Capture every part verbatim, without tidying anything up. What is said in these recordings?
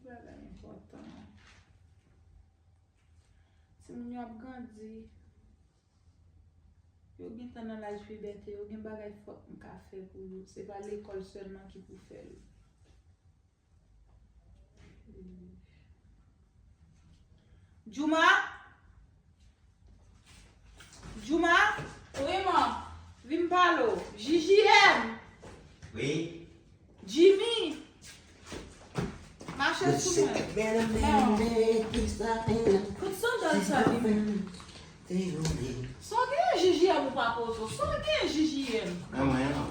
Bagay enpòtan. Timoun yo ap grandi. Yo gentan nan laj pibète, yo gen bagay fòk m ka fè pou yo. Se pa lekòl sèlman ki pou fè l. Jouma? Jouma? Wi, man. Vin pale w. J J M. Wi. Jimmy. Mache sou mwen. Non. Kout sandal sa li menm. Sa w gen J J M ou pa poze w? Sa w gen J J M? Mwen, mwen, non.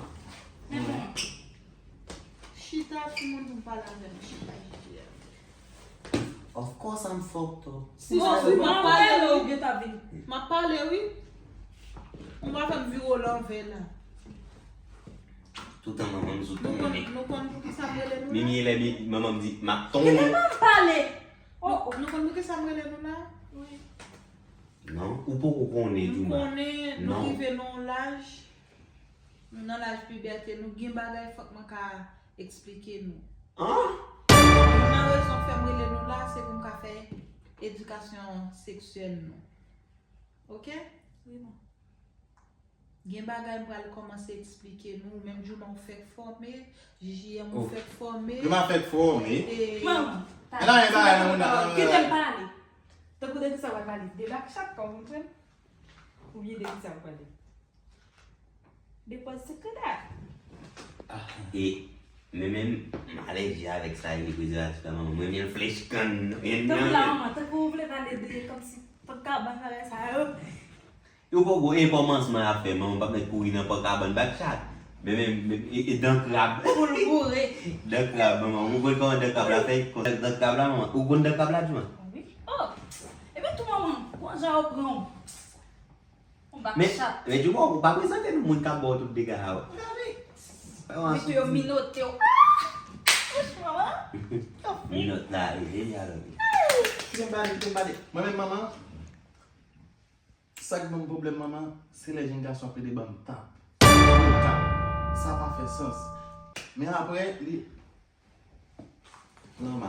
Men bon. Chita, timoun, pou m pale avè nou. Chita, J J M. Of course I'm fucked up. Si non, si m ap pale, ou gentan vin. M ap pale, wi. Ou pa fè m vire w lanvè la. Toutan manman m sou tonbe. Nou konn, nou konn pou ki sa m rele nou la? Mimi, lè mi, manman m di, m ap tonbe. Kite m pale. Oh, oh. Nou konn pou ki sa m rele nou la? Wi. Non, ou poko konnen, Jouma. Nou konnen, nou rive nan yon laj, nou nan laj pibète, nou gen bagay fòk mwen ka eksplike nou. An? Youn nan rezon k fè m rele nou la, se pou m ka fè edikasyon seksyèl nou. Oke? Wi, man. Gen bagay m pral kòmanse eksplike nou, menm Jouma ou fèk fòme, J J M ou fèk fòme. Jouma fèk fòme. E manman, kite m pale. Tankou de ki sa w pral pale? De bak chat, kòm ou konprann? Oubyen de ki sa w pral pale? De pòz sekretè. E, men menm, m alèji avèk sa, e prezèvatif la, manman. Mwen, men flèch kann, men tankou la, manman, tankou ou vle pale de, kòmsi, pòt kabann, bagay sa yo. Yo poko gen kòmansman y ap fè, manman, m p ap mèt kouri nan pòt kabann, bak chat. Men, men, men, e, e dan krab. Pou l boure. Dan krab, manman. Ou konn kòman dan krab la fè? Konn dan krab la, manman. Ou konn dan krab la, Jouma? Wi. Oh! Epi tou, manman, konn jan yo pran w. Yon bak chat. Men, men Jouma, ou pa prezante nou moun k ap ba w tout dega sa yo. Mete yo minote w. Ah! Wouch, manman. Minòt la, e, e, e, alò. Kite m pale, kite m pale. Mwen menm, manman, sa k ban m pwoblèm, manman, se lè jèn gason ap plede ban m tap. Ban m tap. Sa pa fè sans. Men apre, li, Manman.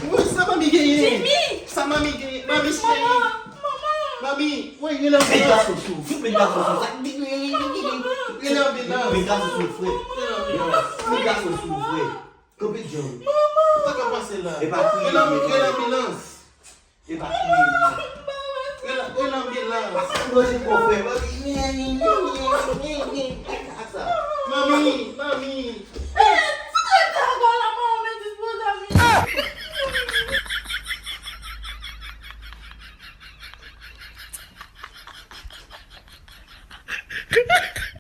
Woy, sa manmi genyen? Jimmy! Sa manmi genyen? Manmi cheri. Manman! Manman! Manmi, woy, rele anbilans. Met gason sou, fout met gason sou. Sa, rele anbilans. Met gason sou, frè. Rele anbilans. Met gason sou, frè. Kanpe djanm. Manman! Sa k ap pase la? E pa kriye, rele, rele anbilans. E pa kriye. Rele, rele anbilans. Manje pòv, frè. Manmi, manmi.